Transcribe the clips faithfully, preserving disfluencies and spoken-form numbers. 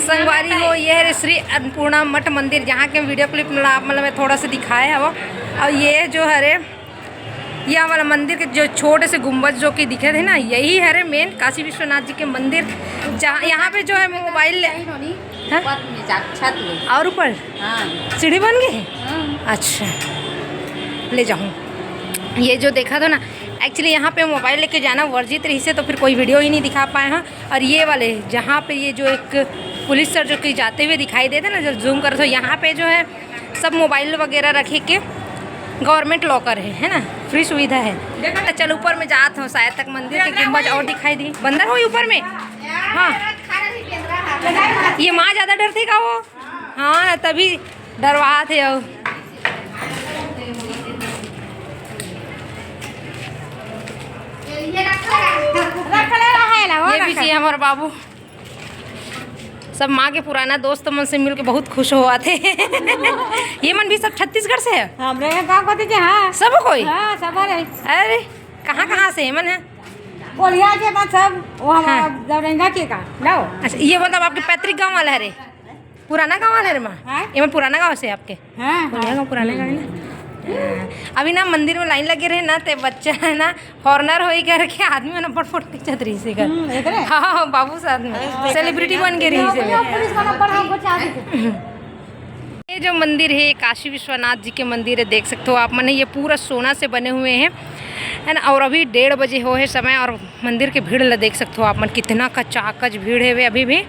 संगवारी हो, ये हरे श्री अन्नपूर्णा मठ मंदिर, जहाँ के वीडियो क्लिप में आप मतलब मैं थोड़ा सा दिखाए हव। और ये जो हरे, ये वाला मंदिर के जो छोटे से गुम्बद जो कि दिखे थे ना, यही हरे मेन काशी विश्वनाथ जी के मंदिर। जहाँ यहाँ पे जो है मोबाइल ले, हाँ? ऊपर में जा, छत में। और ऊपर हाँ। सीढ़ी बन गई है? हाँ। अच्छा, ले जाऊँ। ये जो देखा था ना, एक्चुअली यहाँ पे मोबाइल लेके जाना वर्जित रही से, तो फिर कोई वीडियो ही नहीं दिखा पाए हैं। और ये वाले, जहाँ पे ये जो एक पुलिस सर जो कि जाते हुए दिखाई देते ना, जब जूम करो तो यहाँ पे जो है सब मोबाइल वगैरह रखे के गवर्नमेंट लॉकर है, है ना, फ्री सुविधा है। चल ऊपर में जात हो, शायद तक मंदिर के गुम्बज और दिखाई दी। बंदर हो ऊपर में? हाँ, ये माँ ज़्यादा डरथे का वो? हाँ, तभी डरवात हे। अउ ये भी चाहिए हमारे बाबू। सब माँ के पुराना दोस्त मन से मिलके बहुत खुश होवत हे। ये मन भी सब छत्तीसगढ़ से है? हमरे गाँव कोती के, हाँ। सब कोई? हाँ, सब है। अरे, कहाँ कहाँ से है मन है? कोलिया के बा सब, वो हमारा हाँ। दौरेंगा के का, लो। अच्छा, ये मतलब आपके पैतृक गाँव वाला है रे? पुराना गाँव वाला है रे माँ? हाँ। ये मन पुराना गाँव से आपके? हाँ, पुराना हाँ। गाँव, पुराना गाँव है ना? हाँ। अभी ना मंदिर में लाइन लगे रहे ना, ते बच्चा है ना, फॉरेनर होई करके आदमी मन फटफट खींचत रही से कर। हम्म, देख रहे? हाँ, हाँ, बाबू साथ में। अरे, सेलिब्रिटी बन के रही से। पुलिस वाला बड़ा हमको चाबी दे। ये जो मंदिर है, काशी विश्वनाथ जी के मंदिर है, देख सकते हो आप मन, ये पूरा सोना से बने हुए हैं, है ना। और अभी डेढ़ बजे हो है समय, और मंदिर के भीड़ ला देख सकते हो आप मन, कितना कचाकच भीड़ है वे अभी भी।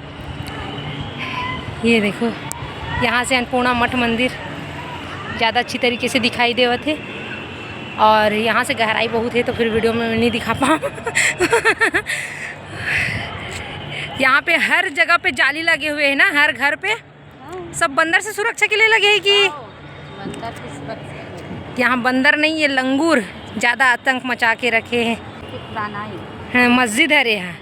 ये देखो, यहाँ से अन्नपूर्णा मठ मंदिर ज़्यादा अच्छी तरीके से दिखाई देवत है, और यहाँ से गहराई बहुत है, तो फिर वीडियो में नहीं दिखा पाऊँ। यहाँ पे हर जगह पे जाली लगे हुए हैं ना, हर घर पे। हाँ। सब बंदर से सुरक्षा के लिए लगे हैं कि? हाँ, बंदर से सुरक्षा के लिए। यहाँ बंदर नहीं, ये लंगूर ज़्यादा आतंक मचा के रखे हैं। ये पुराना है। हाँ, मस्जिद है रे यहाँ।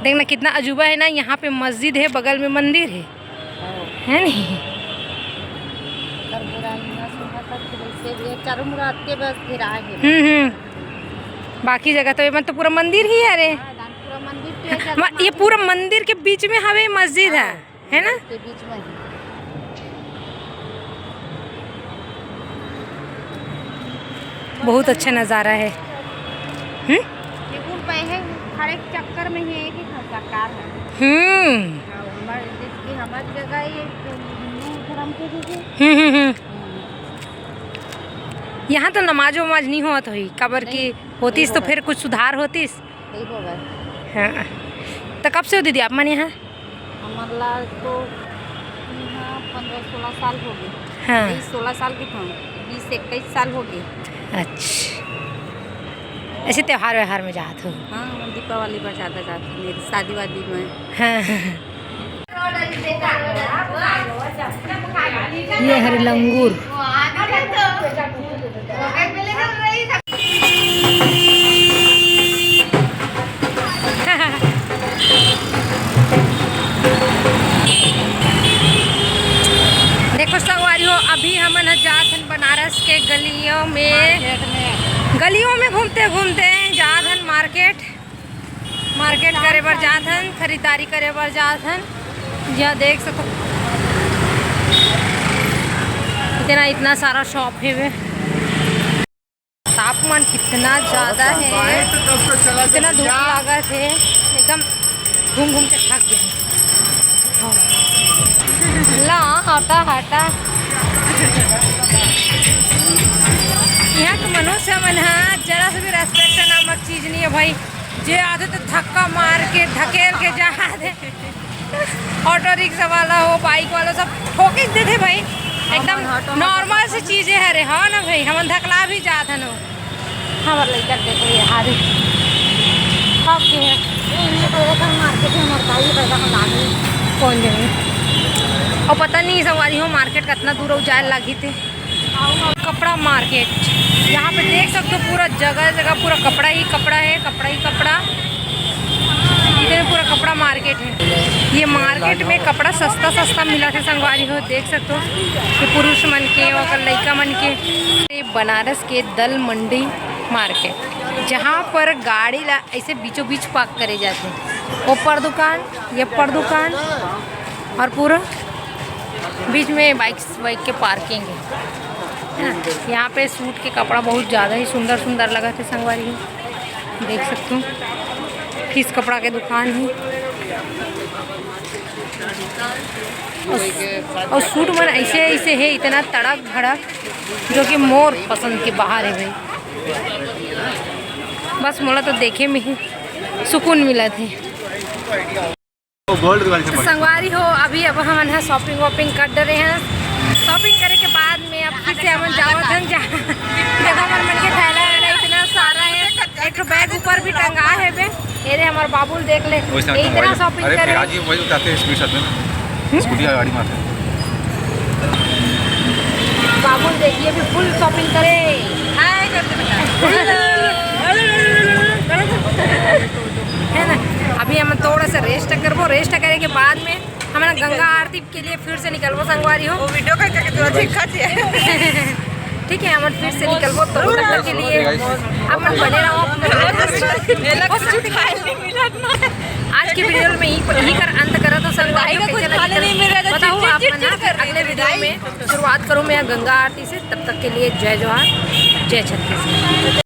देखना कितना अजूबा है ना, यहाँ पे मस्जिद है, बगल में मंदिर है, हाँ। है नहीं? कर बुराई ना सुना कर, तो वैसे भी है, चारों मुराद के बस घेरा है। हम्म, हम्म। बाकी जगह तो ये, मतलब, पूरा मंदिर ही है रे। हाँ, दान पूरा मंदिर के हाँ, जगह ये पूरा मंदिर के बीच में हवे मस्जिद है। हाँ। है ना? के बीच में ही। बहुत अच्छा नज़ारा है। हम्म? ये गुड़ पे है, हर एक चक्कर में ये एक ही सरकार है। हम्म। हाँ, हमारे, जिसकी हमारी जगह ये जो हिंदू धर्म के जैसे। हम्म, हम्म, हम्म। हम्म। यहाँ तो नमाज वमाज नहीं होत होही, काबर नहीं, कि होतीस नहीं तो होगा। फिर कुछ सुधार होतीस। नहीं होगा। हाँ। तो कब से हो दीदी आप मन यहाँ? हमन ला तो यहाँ पन्द्रह सोलह साल हो गए। हाँ। बीस सोलह साल की था, बीस इक्कीस साल हो गए। अच्छा, ऐसे त्योहार व्यवहार में जात हो? हाँ, हम दीपावली पर ज़्यादा जाते हैं, मेरी शादी वादी में। हाँ। ये हरे लंगूर। देखो संगवारी हो, अभी हमन ह जात हन बनारस के गलियों में, मार्केट में। गलियों में घूमते घूमते जात हन मार्केट। मार्केट करे बर जात हन, खरीदारी करे बर जात हन। यहाँ देख सको, इतना, इतना सारा शॉप है वे। तापमान कितना ज़्यादा है, इतना धूप लागत है, एकदम घूम घूम के थक गए। हाँ। ला, हटा, हटा। यहाँ के मनुष्य मन ह जरा से भी रेस्पेक्ट नामक चीज नहीं है भाई। जे आथे तो धक्का मार के, ढकेल के जाथे। ऑटो रिक्शा वाला हो, बाइक वाला, सब ठोक देथे भाई। एकदम नॉर्मल सी चीजें हरे, हाँ ना भाई, हमन धकला भी जात हन। हमर लइका देख ले, हारी। अब के है? ये तो एकर मार्केट में हमर भाई पैसा हम लागे। कौन जने? और पता नहीं संगवारी हो, मार्केट कितना दूर हो जाए लागी थे। कपड़ा मार्केट, यहाँ पे देख सकते हो, पूरा जगह जगह पूरा कपड़ा ही कपड़ा है, कपड़ा ही कपड़ा। इधर पूरा कपड़ा मार्केट है। ये मार्केट में कपड़ा सस्ता सस्ता मिलथे संगवारी हो, देख सकते हो। ये पुरुष मन के और लइका मन के। ये बनारस के दल मंडी मार्केट, जहाँ पर गाड़ी ला ऐसे बीचों बीच पार्क करे जाथे। ऊपर दुकान, ये पर दुकान, और पूरा बीच में बाइक्स, बाइक के पार्किंग है, है ना? यहाँ पे सूट के कपड़ा बहुत ज़्यादा ही सुंदर सुंदर लगथे संगवारी हो, देख सकथो। किस कपड़ा के दुकान है। और, और सूट मन ऐसे ऐसे है, इतना तड़क भड़क, जो कि मोर पसंद के बाहर है भाई। बस मोला तो देखे में ही सुकून मिलथे। गोल्ड दुकान से तो संगवारी हो, अभी अब हमन ह शॉपिंग वॉपिंग कर डरे हैं। शॉपिंग करे के बाद में अब फिर से हमन जावत हन जा जगह मन मन के थैला वैला इतना सारा है। एक ठो बैग ऊपर भी टंगा है बे। ये रे हमार बाबुल देख ले, वैसे ये इतना शॉपिंग करे। आज ही वही उतारते हैं स्पीड साथ में। स्कूटी का गाड़ी मारते हैं। बाबुल देखिए भी फुल शॉपिंग करे। हाय कर दे बेटा। है ना? अभी हम थोड़ा सा रेस्ट करबो। रेस्ट करे के बाद में हमन गंगा आरती के लिए फिर से निकलबो संगवारी हो। वो वीडियो का करके तो ठीक खा दिया। ठीक है, हमन फिर से निकलबो, तो तब तक के लिए अपन बने रहो। आज की वीडियो में यही यही कर अंत करा तो संगवारी हो, कैसे लगी? बताओ आप मन। अगले वीडियो में शुरुआत करूँ मैं गंगा आरती से। तब तक के लिए जय जोहार, जय छत्तीसगढ़।